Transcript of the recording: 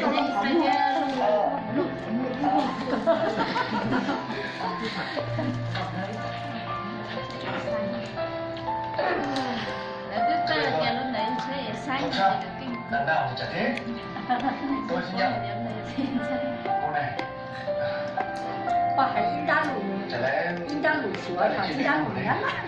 tau los qhov muag. Lawv twb txawj tias lub ntawd tsheb es saib lawv keej. Pog hais ib nrab lus, ib nrab lus Suav, ib nrab lus Nyab Laj.